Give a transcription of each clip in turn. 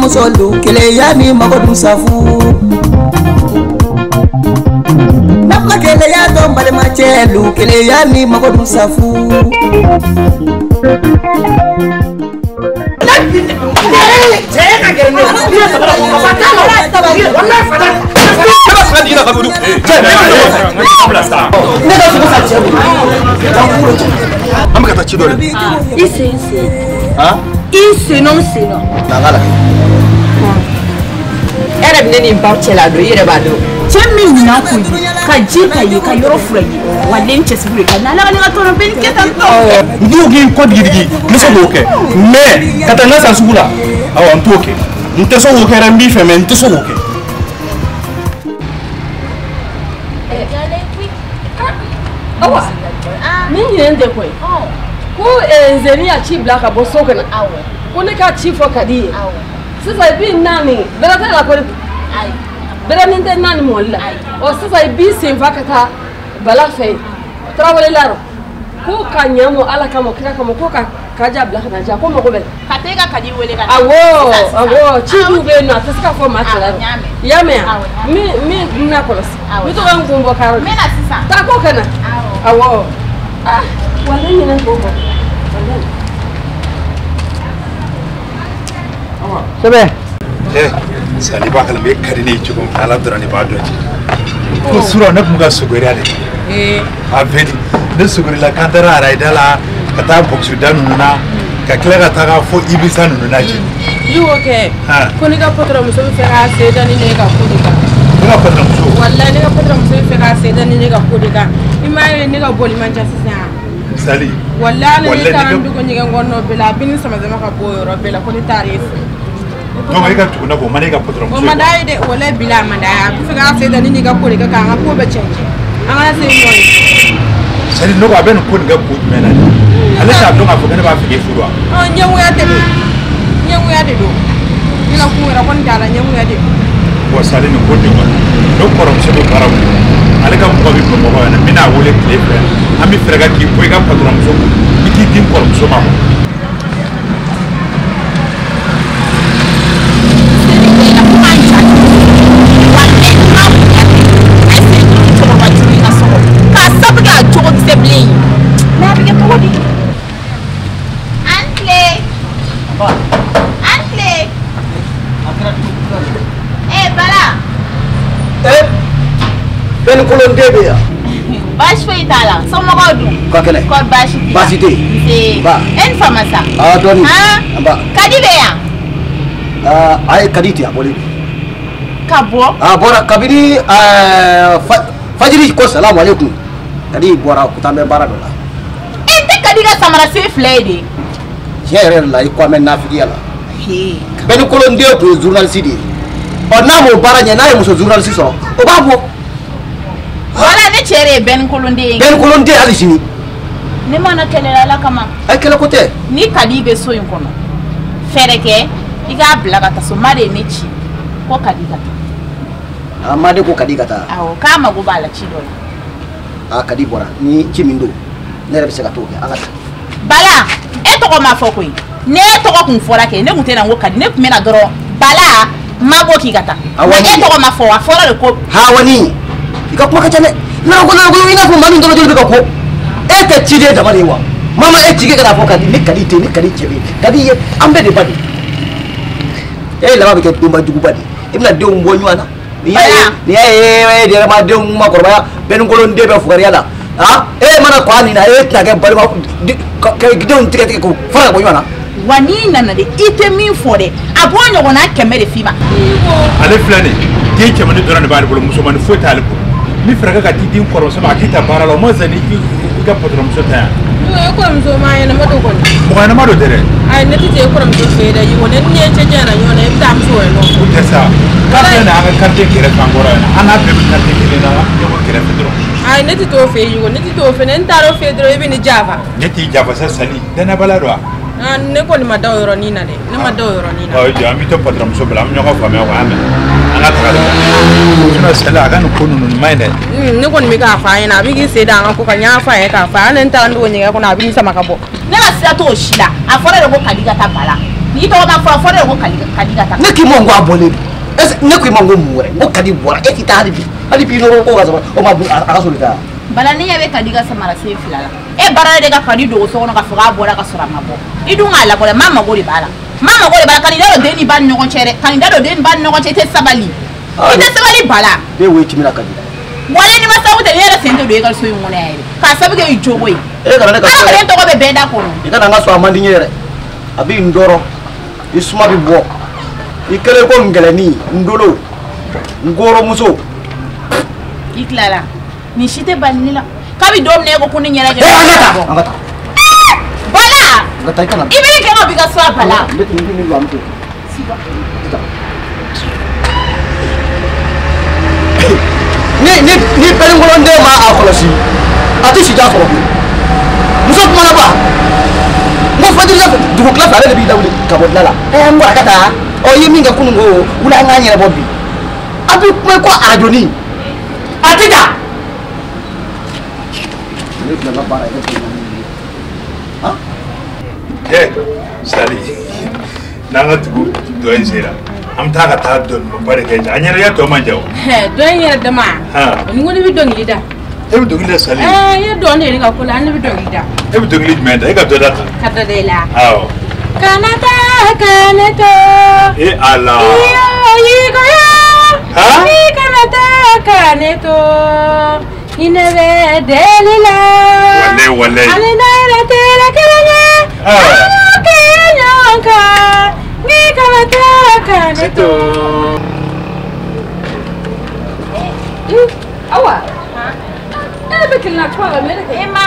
Balimamusolu keleya ni mago dun safu. N'a keleya dɔn balimacɛlu keleya ni mago dun safu. An bɛ ka taa ci dɔ de. I sen sen. I sen nɔ sen nɔ. Na la. E yɛrɛ bɛ ne ni n baw cɛla don i yɛrɛ b'a dɔn. Cɛ min ɲinan kun ye ka ji ka ye ka yɔrɔ fura ye wa den cɛsiri ka n'ala ka ne ka tɔnɔ bɛ nin kɛ tan tɔ. N ko k'i kɔ digidigi n bɛ se k'o kɛ mais ka taa n ka san sugu la awɔ n t'o kɛ n tɛ se k'o kɛ dɛ n b'i fɛ mais n tɛ se k'o kɛ. Awa ni ɲinɛ tɛ koyi ko nzeni y'a ci bila ka bɔ so kɔnɔ ko ne ka ci fɔ ka di ye sisan i b'i naani bɛrɛ tɛ la kɔni bɛrɛ ni tɛ naani mɔli la ɔ sisan i b'i senfa ka taa Bala fɛ yen Tarawele la ko ka ɲɛ mɔ Ala kama kira kama ko ka Kaja bila ka na diya ko mago bɛ ka taa e ka Kadi wele ka na awɔ awɔ ci dɔw bɛ yen nɔ a tɛ se ka fɔ maa cɛla la i y'a mɛn wa min na kɔlɔsi n bɛ to ka n kun bɔ karo n bɛ na sisan taa ko ka na awɔ ah wa ne ɲinɛ k'o kɔ sɛbɛn Sali b'a kalama e ka di ne ye cogo min Ala dɔrɔn de b'a dɔn cɛ ko surɔ ne tun bɛ ka sogoriya de a bɛɛ di ne sogorila k'an taara arayida la ka taa bɔkisuda ninnu na ka tila ka taga fo Ibisa ninnu na cɛ. I y'o kɛ ko ne ka patɔrɔmuso bɛ fɛ k'a sen da ni ne ka ko de kan. Ne ka patɔrɔmuso? Walayi ne ka patɔrɔmuso bɛ fɛ k'a sen da ni ne ka ko de kan i m'a ye ne ka bɔli man ca sisan. Sali. Walayi hali ne taara n dogo ɲɛgɛn kɔnɔ bɛɛ la a bɛ ne sama sama ka bɔ o yɔrɔ bɛɛ la ko ne taara e fɛ. Donc e ka tugu ne kɔ o man e ka patɔrɔmuso ye. O man d'a ye dɛ walayi bila a man d'a ye a bɛ fɛ k'a sen da ni ne ka ko de kan k'an ka ko bɛɛ cɛn cɛn an kana se ɲɔgɔn ye. Sali ne ko a bɛ nin ko nin kɛ kun jumɛn na ale t'a dɔn k'a fɔ ko ne b'a fɛ k'e furu wa. Ɲɛngoya de don ɲɛngoya de don ne ka kun yɛrɛ kɔni t'a la ɲɛngoya de don. Bon Sali nin ko nin kɔni ne kɔrɔmuso bɛ baara wuli ale ka mɔgɔ bɛ Bamakɔ yan nɔ n bɛna a wele tile fila an bɛ fɛɛrɛ kɛ k'i bɔ i ka patɔrɔmuso kun i k'i di n kɔrɔmuso ma. Baasi foyi t'a la somɔgɔw dun ka kɛnɛ kɔri baasi t'i la baasi tɛ yen nse e ni fama sa aa dɔɔni nba Kadi bɛ yan aa a ye Kadi ten a bɔlen ka bɔ a bɔra kabini fajiri ko salamu aleykum Kadi bɔra ko taa n bɛ baara dɔ la e tɛ Kadi ka samara sen fila ye de tiɲɛ yɛrɛ yɛrɛ la i ko an bɛ nafigiya la bɛɛ ni kolonden tun ye journaliste de ye ɔ n'a m'o baara ɲɛ n'a ye muso journaliste sɔrɔ o b'a bɔ. Wala ne cɛ de ye bɛɛ ni kolonden ye. Bɛɛ ni kolonden hali sini. Ne mana kɛlɛ la Ala kama. Ayi kɛlɛ ko tɛ. Ni Kadi bɛ so in kɔnɔ fɛɛrɛ kɛ i k'a bila ka taa so ma de ye ne ci ko Kadi ka taa. A ma de ko Kadi ka taa. Awɔ k'a mago b'a la ci dɔ la. Aa Kadi bɔra ni ci min don ne yɛrɛ bɛ se ka t'o kɛ an ka taa. Bala e tɔgɔ ma fɔ koyi ne tɔgɔ kun fɔra kɛ ne kun tɛ na n ko Kadi ne kun bɛ na dɔrɔn Bala ma ko k'i ka taa. Awɔ e tɔgɔ ma fɔ a fɔra de ko. Hawani. I ka kuma ka ca dɛ n'a ko i n'a fɔ maa min dɔrɔn joli bɛ ka ko e tɛ ciden dama de ye wa mama e jigi kana fɔ Kadi ni Kadi tɛ ni Kadi cɛ bɛ Kadi ye an bɛɛ de ba de e laban bɛ kɛ denba juguba de i bɛna denw bɔ ɲɔgɔn na n'i y'a ye e yɛrɛ ma denw makɔrɔbaya bɛɛ ni kolonden bɛ fugariya la e mana kɔ a nin na e tɛna kɛ balima denw tigɛ tigɛ k'o fara ka bɔ ɲɔgɔn na. Wa n'i nana de i tɛ min fɔ dɛ a b'o ɲɔgɔnna 100 de f'i ma. Ale filɛ nin ye den cɛmannin dɔrɔn de b'ale bolo musomannin foyi t'ale bolo. Ni fɛɛrɛ ka t'i di kɔrɔmuso ma a k'i ta baara la o ma fisa ni i ka patɔrɔmuso ta yan. E kɔrɔmuso ma ɲɛnama don kɔni. Mɔgɔ ɲɛnama don tɛ dɛ. Ayi ne tɛ e kɔrɔmuso fɛ yen dɛ Yigo ne ni ye cɛ janyana ɲɔgɔn na i bɛ taa muso wɛrɛ nɔfɛ. O tɛ sa k'a filɛ nin ye an ka quartier kɛrɛfɛ an bɔra yan an n'a bɛɛ bɛ quartier kelen na ɲɔgɔn kɛrɛfɛ dɔrɔn. Ayi ne tɛ t'o fɛ yen Yigo ne tɛ t'o fɛ ne taara o fɛ yen dɔrɔn i bɛ ne janfa. Ne t'i janfa sa Sali danayabaliya don wa. Ne kɔni ma da o yɔrɔnin na dɛ ne ma da o yɔrɔnin na. Ɔ jɔ an bɛ to patɔrɔmuso bila an bɛ ɲɔgɔn faamuya wa an mɛn an ka taga dɛ sinon Sali a ka nin ko ninnu nin ma ɲi dɛ. Ne kɔni bɛ k'a fɔ a ɲɛna a bɛ k'i sen da an ka ko kan n y'a fɔ a ye k'a fɔ hali ni n taara n dogo ɲɛgɛn kɔnɔ a bɛ n sama ka bɔ. Ne ka sira t'o si la a fɔra de ko Kadi ka taa Bala N'i tɔgɔ ma fɔ a fɔ ne ko Kadi ka taa. Ne k'i ma n ko a bɔlen don. Est-ce que ne k'i ma n ko mun wɛrɛ? N ko Kadi bɔra e t'i taa hali bi. Hali bi n'o ko ka sɔrɔ o ma a ka sɔrɔ i ta. Bala ne ɲɛ bɛ Kadi ka samara sen fila la. E baara de ka Kadi dogo so kɔnɔ ka fɔ k'a bɔra ka sɔrɔ a ma bɔ. I dun k'a labɔ dɛ, maa mago de b'a la. Maa mago de b'a la, kan'i da don den ni ba ni ɲɔgɔn cɛ dɛ. Kan'i da don den ni ba ni ɲɔgɔn cɛ, i tɛ sabali. I tɛ sabali Bala. Den wo timina Kadi. Wale ni ma sababu tɛ ne yɛrɛ sen tɛ don e ka so in kɔnɔ yan yɛrɛ. K'a sababu kɛ i jogo ye. E kana ne ka so. Adamaden tɔgɔ bɛ bɛɛ da kɔnɔ. I kana n ka so a man di n ye yɛrɛ. A b'i n tɔɔrɔ. I suma bɛ bɔ. I kɛlen ko ngɛlɛnnin, n dolo, n goromuso. I tilala. Nin si tɛ bali ne la. Kabi don min na e ko ko ne ɲɛna kɛ. An ka taa. An ka taa. Bala! An ka taa i kana. I bɛ ne kɛ ka b'i ka so a Bala. Ne tun bɛ min don an bɛ to. Ni pɛrɛnkɔrɔnden ma a kɔlɔsi a tɛ sija sɔrɔ bilen. Muso kumana ba n ko fajiri fɛ dugu tila fɛ ale de b'i lawuli ka bɔ dilan la. N bɔra ka taa ɔ i ye min kɛ kunun ko wuli an k'an yɛrɛ bɔ bi. A bɛ kuma ko arajoni a tɛ taa. Ne filɛ n ka baara ye ne filɛ han. Sali n'an ka dugu dɔ in sera. An bɛ taa ka taa dɔnkilibɔ de kɛ an ɲɛnajɛ tɔ man jan o. Dɔn in yɛrɛ dama. Ni ko ne bɛ dɔnkili da. E bɛ dɔnkili da Sali. I ye dɔn de ye ne ka ko la ne bɛ dɔnkili da. E bɛ dɔnkili jumɛn da e ka dɔ da tan. Ka dɔ da i la. Awɔ. Kana taa ka ne to. E Ala. Iyo yikoyo. Han. Ni kana taa ka ne to. Ni ne bɛ deli la. Walayi walayi. Ale n'a yɛrɛ tɛ kelen ye. An kɛ ɲɔgɔn kan. Ni kana taa ka ne to. Awa. E bɛ kelen na kuma la mɛ ne kɛ. E ma.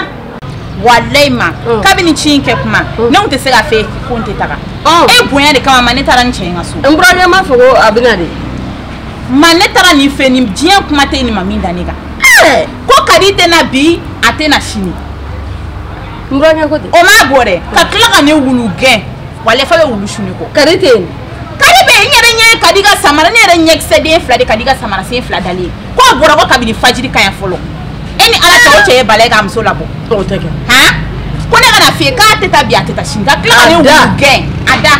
Walayi ma. Kabini ci in kɛ kuma. Ne kun tɛ se ka fɛ ko n tɛ taga. E bonya de kama ma ne taara ni cɛ in ka so. N burankɛ m'a fɔ ko a bɛ na de. Ma ne taara nin fɛ nin diɲɛ kuma tɛ nin ma min da ne kan. Ko Kadi tɛ na bi a tɛ na sini. N burankɛ ko ten. O m'a bɔ dɛ. Ka tila ka ne wulu gɛn. Walayi f'a bɛ wulu su ne kɔ. Kadi tɛ yen. Kadi bɛ yen n yɛrɛ ɲɛ ye Kadi ka samara ne yɛrɛ ɲɛkisɛ den fila de Kadi ka samara sen fila dalen ye. K'o bɔra ko kabini fajiri ka yan fɔlɔ. E ni Ala cɛ o cɛ ye bala ye k'a muso labɔ. O tɛ kɛ. Han? Ko ne kana f'i ye k'a tɛ taa bi a tɛ taa sini ka tila ka ne wulu gɛn a da.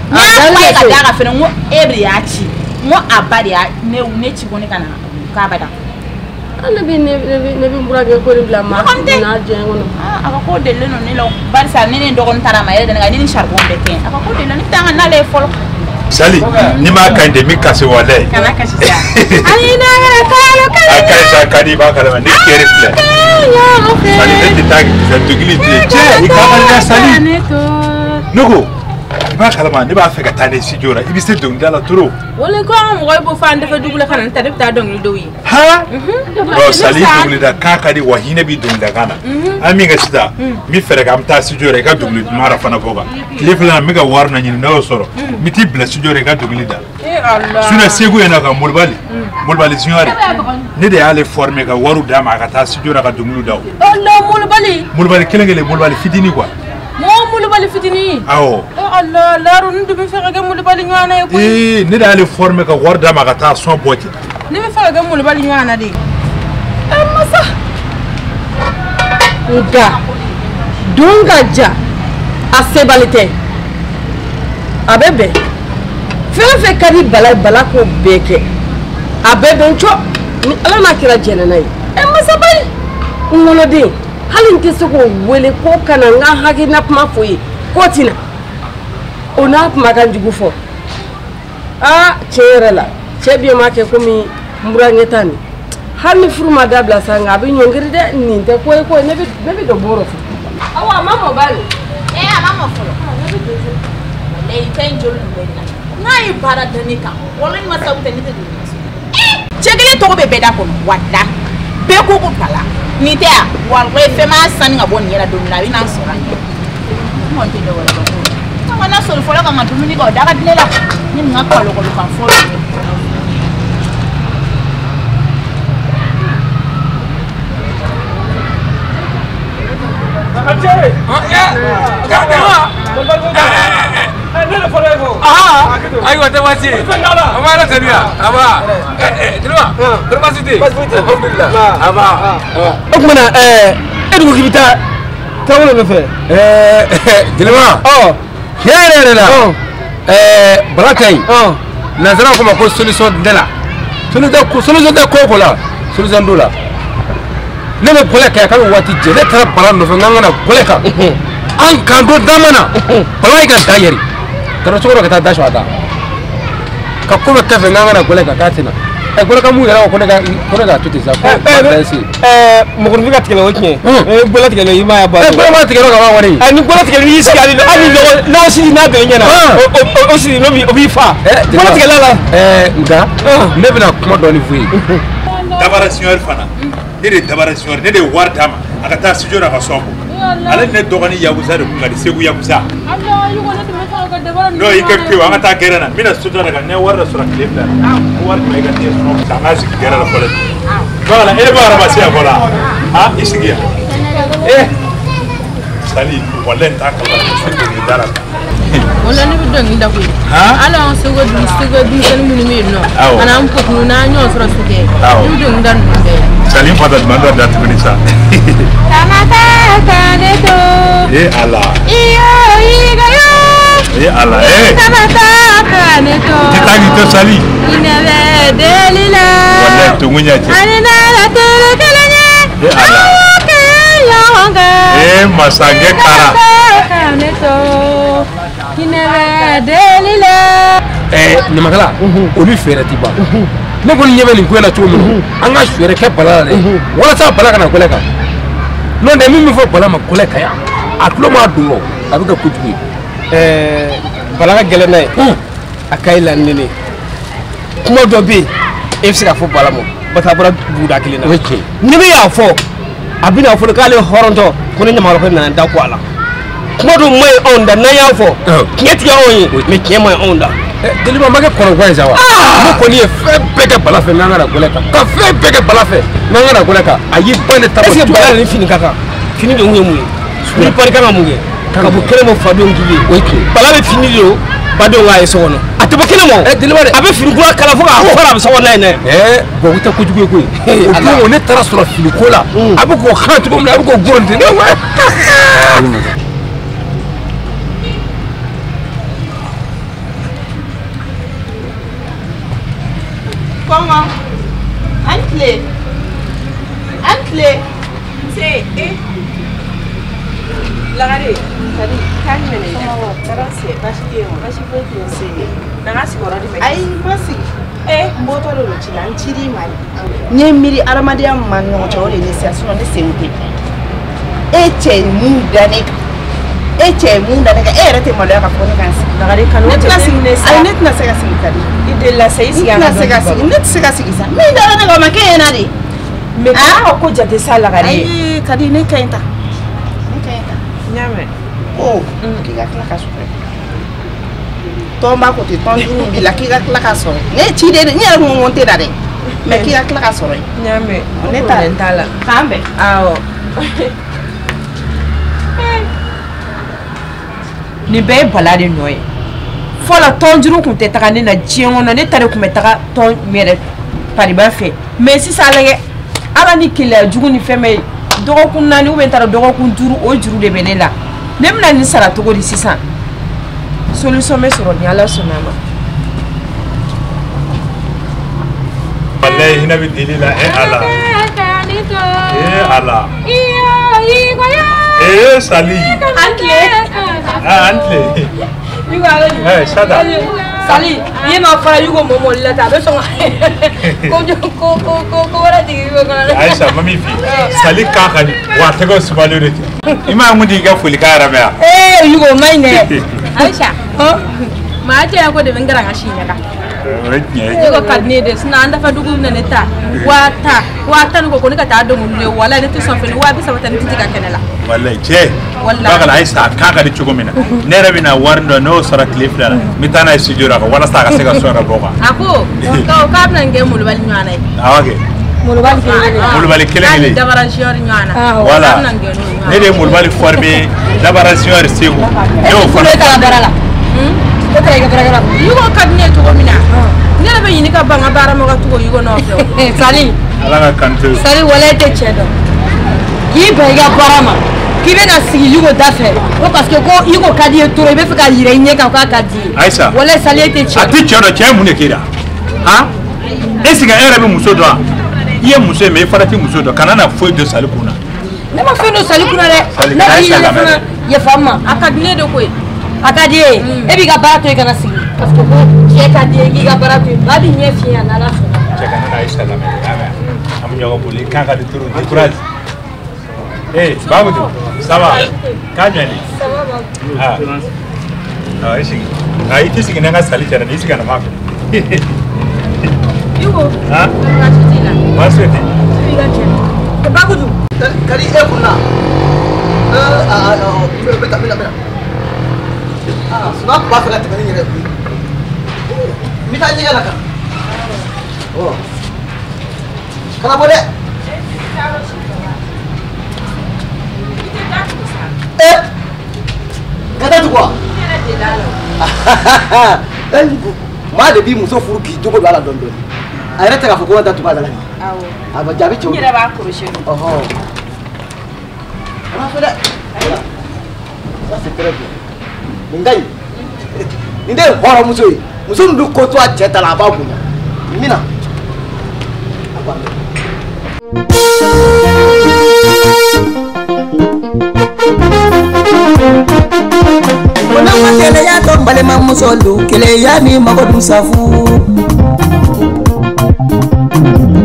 N y'a fɔ a ye ka d'a kan fɛnɛ n ko e de y'a ci. N ko a ba de y'a ne ci ko ne ka na k'a ba da. Ne bɛ ne bɛ n burankɛ ko nin bila maa n'a diɲɛ kɔnɔ. A ka ko delilen don ne la barisa ne ni n dɔgɔnin taara a ma yɛrɛ de ne kan ne ni charbon bɛɛ kɛ a ka ko delilen ne bɛ taa n ka n'ale ye fɔlɔ. Sali n'i m'a ka ɲi de min kasi walayi. Kana kasi sa. Ayi n'a yɛrɛ kalo kalo. A ka ɲi sa Kadi i b'a kalama ne kɛrɛ filɛ. Sali ne tɛ taa dɔnkili tigɛ cɛ i ka ka da Sali. Ne ko i b'a kalama ne b'a fɛ ka taa ne studio la i bɛ se dɔnkilida la trop. Wala ko an mɔgɔ b'o fɔ an dɛfɛ dugu la ka na ne ta ne bɛ taa dɔnkili dɔw ye. Han. Bon Sali dɔnkilida kan ka di wa hinɛ b'i dɔnkilida kan na. An min kɛ sisan n bɛ fɛɛrɛ kɛ an bɛ taa studio la i ka dɔnkili duman yɛrɛ fana bɔ kan. Tile fila n bɛ ka wari na ɲini n'a y'o sɔrɔ n bɛ t'i bila studio la i ka dɔnkili da. Sinon Segu yen nɔ ka Molobali Molobali Junior ne de y'ale former ka wariw d'a ma a ka taa studio la ka dɔnkiliw da o. Allah Molobali. Molobali kelen kelen Molobali fitinin quoi. Mɔgɔ Molobali fitinin. Awɔ. Allah Laro ne dun bɛ fɛ ka kɛ Molobali ɲɔgɔnna ye koyi. Ee ne de y'ale former ka wari d'a ma ka taa son bɔ ten. Ne bɛ fɛ ka kɛ Molobali ɲɔgɔnna de ye. Ɛ masa. Nka don ka ja a sebali tɛ a bɛ bɛn fɛn o fɛn ka di Bala ye Bala k'o bɛɛ kɛ a bɛ bɛn cɔ ni Ala n'a kira jɛnna n'a ye. Ɛ masabayi n woloden hali n tɛ se k'o wele ko ka na n ka hakilina kuma f'o ye k'o tɛ na o n'a kumakan jugu fɔ aa tiɲɛ yɛrɛ la cɛ bi ma kɛ komi n burankɛ ta nin hali ni furu ma dabila sa nka a bɛ ɲɔngiri dɛ nin tɛ ko ye ko ye ne bɛ don bɔrɔ fɛ. Awa a ma mɔ bali. A ma mɔ fɔlɔ. Walayi fɛn in joli bɛ ne la n'a ye baara da ne kan walayi ma sabu tɛ ne tɛ don ne so. Cɛ kelen tɔgɔ bɛ bɛɛ da kɔnɔ walayi bɛɛ ko ko Bala nin tɛ yan walayi fɛn m'a sani ka bɔ nin yɛrɛ don min na a bɛ n'an sɔrɔ an ɲɛ. N kɔni tɛ dɔ wɛrɛ dɔn. N ka na sɔrɔ fɔlɔ ka n ka dumuni kɛ o da ka di ne la ne ni n ka kalokalo kan fɔlɔ. Ayiwa tɛ baasi ye. An b'a la teliya. Aba. Jeliba. Kɔri baasi tɛ yen. Alhamdulilah. Aba. O tuma na e dun ko k'i bɛ taa taabolo nɔfɛ. Jeliba. Ɔ. Tiɲɛ yɛrɛ yɛrɛ la Bala ka ɲi. Nanzaraw ko ma ko solution tɛ la. Solution tɛ ko o ko la, solution t'o la. Ne bɛ gɔlɛ kɛ k'a bɛ waati jɛ, ne taara Bala nɔfɛ n k'an ka na gɔlɛ kan. An kan don dama na, Bala y'i ka da yɛrɛ. Ka cogo dɔ ka taa da sɔrɔ a da. Ka ko bɛ kɛfɛ n k'an ka na gɔlɛ kan k'a tɛ na. Gɔlɛ kan mun yɛrɛ ko ne ka to ten sa. Mɔgɔninfin ka tigɛ o tiɲɛ. Gɔlɛ tigɛlen i m'a ye ba. Gɔlɛ ma tigɛ ka ban wari. Ni gɔlɛ tigɛlen i y'i sigi hali n'o sigi n'a bɛn ɲɛna. O sigi n'o b'i fa. Gɔlɛ tigɛla la. Nka ne bɛna kuma dɔɔni f'u ye. Dabara signor fana. Ne de ye dabara signor, ne de ye wari d'a ma a ka taa studio la ka sɔn ko. Ale ni ne dɔgɔnin Yakuza de kun ka di, Segu Yakuza. N'o y'i kɛ pewu an ka taa gɛrɛn na, n bɛna studio la ka ne wari dɔ sɔrɔ tile fila la. Ko wari jumɛn i ka den sɔrɔ an ka sigi gɛrɛn la fɔlɔ. Voilà, e b'a ramasser yan fɔlɔ. Ah, i sigi yan. Sali, walahi n t'a kalama ne da la. Wala ne bɛ dɔnkili da koyi. Hali an segu denmisɛnnin minnu bɛ yen nɔ. Ani an npogotigiw n'an ɲɔgɔn sɔrɔ su kɛ. Ne bɛ dɔnkili da ninnu bɛɛ. Sali n fata jumɛn dɔ da tuguni sa. Tamata ka ne to. E Ala. Iyo igoyo. E Ala eh. Tamata ka ne to. I tɛ taa k'i to Sali. Hinɛ bɛ deli la. Walahi tugun ɲɛ cɛ. Ani n'ala tere kelen ye. E Ala. Aw kɛ ɲɔgɔn kan. E masakɛ kara. Tamata ka ne to. Hinɛ bɛ deli la. Ɲamakala olu fɛɛrɛ ti ban. Ne kɔni ɲɛ bɛ nin ko in na cogo min na, an ka fɛɛrɛ kɛ Bala la dɛ, walasa Bala kana gɔlɛ kan. N'o tɛ min bɛ fɔ Bala ma gɔlɛ kan yan, a tulo m'a don o, a bɛ kɛ kojugu ye. Bala ka gɛlɛn n'a ye, a ka ɲi la ni ne. Kuma dɔ bɛ yen, e bɛ se k'a fɔ Bala ma, parce que a bɔra buguda kelen na. O ye tiɲɛ ye. Ni min y'a fɔ, a bɛna fɔ k'ale hɔrɔntɔ, ko ne ɲamakala ko nana n da ko a la. Kuma dɔ ma ɲi anw da, n'an y'a fɔ, tiɲɛ tigɛ anw ye, mais tiɲɛ ma ɲi anw da. Jeliba ma kɛ kɔnɔguwan ye sa wa? Ne kɔni ye fɛn bɛɛ kɛ Bala fɛ n'an ka na gɔlɛ kan. Ka fɛn bɛɛ kɛ Bala fɛ n'an ka na gɔlɛ kan. A y'i ban ne ta ma. Est-ce que Bala ni fini ka kan? Fini de kun ye mun ye? Ni pari kan ka mun kɛ? Ka bɔ kɛnɛ ma fadenw k'i ye. O ye tiɲɛ ye. Bala bɛ fini de don badenw k'a ye so kɔnɔ. A tɛ bɔ kɛnɛ ma o. Jeliba dɛ. A bɛ fini kura kala fo k'a fara a bɛ so kɔnɔ n'a ye dɛ. Bon o tɛ kojugu ye koyi. O don ne taara sɔrɔ fini ko la. A bɛ k'o kan cogo min na a bɛ k'o goron ten. Ne ko. Kɔngɔ, an tile, an tile. Nse, Lagare, Sali, k'an minɛ i la. Tɔɔrɔ si, baasi tɛ yen o. Baasi foyi tɛ yen. Nse, na n ka sigiyɔrɔ de fɛ. Ayi, n ma sigi. N bɔtɔ de don ci la, n cir'i ma de. N ye miiri adamadenya min b'an ni ɲɔgɔn cɛ, o de ye ne siran, sinon ne sen tɛ. E cɛ ye mun da ne kan? E cɛ ye mun da ne kan? E yɛrɛ tɛ maloya k'a fɔ ne ka n sigi. Lagare, kanu Ne tɛ tɛna ne sigi. minɛ sa. Ayi, ne tɛna se ka sigi Kadi. I delila sa, i sigi Ne an ka tɛna se ka dɔɔnin sigi. baro. Ne tɛ se ka sigi sa. Min dara ne kan, o ma kɛ e ɲɛna de. Mais kana ka ko jate sa Lagare. Ayi, Kadi, ne ka ɲi tan. Ne ka ɲi tan. N y'a mɛn. Ko k'i ka tila ka sɔrɔ. Tɔnba ko ten, tɔn duuru b'i la, k'i ka tila ka sɔrɔ. Ne ye ciden de, n yɛrɛ ko n tɛ na dɛ. Mais k'i ka tila ka sɔrɔ yen. N y'a mɛn. Ne Ko t'a problème t'a la. K'an bɛn. Awɔ. Nin bɛɛ ye Bala de nɔ ye. Fɔlɔ tɔnjuru tun tɛ taga ne na diɲɛ kɔnɔ, ne ta de tun bɛ taga tɔn yɛrɛ pariba fɛ. Mais sisan lajɛ, ala ni keleya jugu ni fɛn bɛɛ ye, dɔgɔkun 4 ou bien n taara dɔgɔkun 5, o juru de bɛ ne la. Ne bɛna nin sara cogo di sisan? Solution bɛ sɔrɔ ni Ala sɔnna a ma. Walahi hinɛ bɛ deli la e Ala. E Ala. E Sali. An tile. Ah, an tile. Yugo ala ni. Sada. Sali, i ma fara Yugo mɔmɔli la ten, a bɛ sɔn ka ko wɛrɛ jigin Yugo kɔnɔ dɛ. Ayisa, ma min f'i ye. Sali kan ka di, wa a tɛgɛ sumalen de ten. I m'a ye mun t'i ka folikan yɛrɛ mɛn wa? Yugo, o ma ɲi dɛ. Ayisa, maa cɛ ko de bɛ n garan ka si ɲaga. O ye tiɲɛ ye. Yugo ka di ne ye dɛ, sinon an dafa dugu bɛ na ne ta 10,000, 10,000 ko ne ka taa dɔnkili de, walahi ne tɛ sɔn fɛnɛ, 30,000 tɛ ne tɛ ka kɛnɛ la. Walahi cɛ. Walahi. Bakala Ayisa, a kan ka di cogo min na, ne yɛrɛ bɛna wari dɔ n'o sɔrɔ tile 2 la, n bɛ taa n'a ye studio la walasa a ka se ka son yɛrɛ bɔ quoi. A ko k'a bɛna nin kɛ molobali ɲɔgɔn na ye. Awɔ kɛ. Molobali kelen kelen. Molobali kelen kelen. K'a ni Dabara Junior ɲɔgɔn na. Voilà. K'a bɛna nin kɛ n'o ɲɔgɔn na. Ne de ye molobali formé Dabara Junior Segu. Ne y'o Est-ce que e taara baara la? E taara i ka baarakɛyɔrɔ la. Yugo ka di ne ye cogo min na, ne yɛrɛ bɛ ɲini ka ban n ka baara ma ka tugu Yugo nɔfɛ o. Sali. Ala ka kan to. Sali, walahi e tɛ cɛ dɔn. K'i ban i ka baara ma. K'i bɛna sigi Yugo da fɛ ko parce que ko Yugo ka di ye trop i bɛ fɛ ka yira i ɲɛ kan k'a ka di ye. Ayisa walayi Sali e tɛ cɛ. A tɛ cɛ dɔn, cɛ ye mun de k'e la han? Est ce que e yɛrɛ bɛ muso dɔn wa? I ye muso ye mais i fana tɛ muso dɔn, kana na foyi don Sali kun na. Ne ma fɛn don Sali kunna dɛ. Sali ne b'i Ayisa yɛrɛ lamɛn fana dɛ. yafa n ma. A ka di ne de koyi. A ka di e ye, e b'i ka baara to yen ka na sigi parce que ko cɛ ka di ye k'i ka baara to yen, ba b'i ɲɛ fiɲɛ a n'Ala sɔnna. Cɛ kana na Ayisa lamɛn dɛ, y'a mɛn? An bɛ ɲɔgɔn bolo, i kan ka di trop, du courage. Eh, Babudu, ça va? K'a ɲɛ di? Ça va, Babu. Ah, ah, i sigi. Ah, i tɛ sigi n'an ka Sali cɛ dɛ, i sigi ka na fan fɛ. Yugo. Han? Baasi t'i la. Baasi tɛ. E b'i ka cɛ. Babudu. Kadi e kunna. N bɛ taa, n bɛ na, n bɛ na. Ah, suna tun b'a fɛ ka tɛmɛ ni n yɛrɛ ye koyi. N bɛ taa ɲɛgɛn na ka na. Ɔ. Kana bɔ dɛ. Eh, ka taa tugu wa? Maa de b'i muso furu k'i jogo don a la dɔɔni dɔɔni. A yɛrɛ tɛ k'a fɔ ko n ka tugu a da la. Awɔ. A ba jaabi cɛw. N yɛrɛ b'a kɔlɔsi. Ɔhɔn. Kana fɛ dɛ. Voilà. Ça c'est très bien. Nin ka ɲi. Nin de ye hɔrɔnmuso ye. Muso min bɛ ko to a cɛ ta la a b'a bonya. N bɛna. A banna. Ko keleya to balimamusolu keleya ni mago dun safu.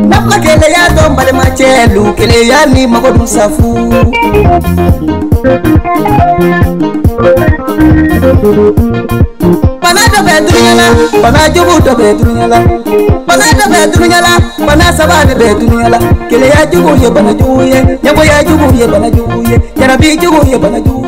N'a keleya to balimacɛlu keleya ni mago dun safu. Bana dɔ bɛ dunuya la, bana jugu dɔ bɛ dunuya la. Bana dɔ bɛ dunuya la, bana saba de bɛ dunuya la. Keleya jugu ye bana jugu ye, ɲɛgoya jugu ye bana jugu ye, jarabi jugu ye bana jugu ye.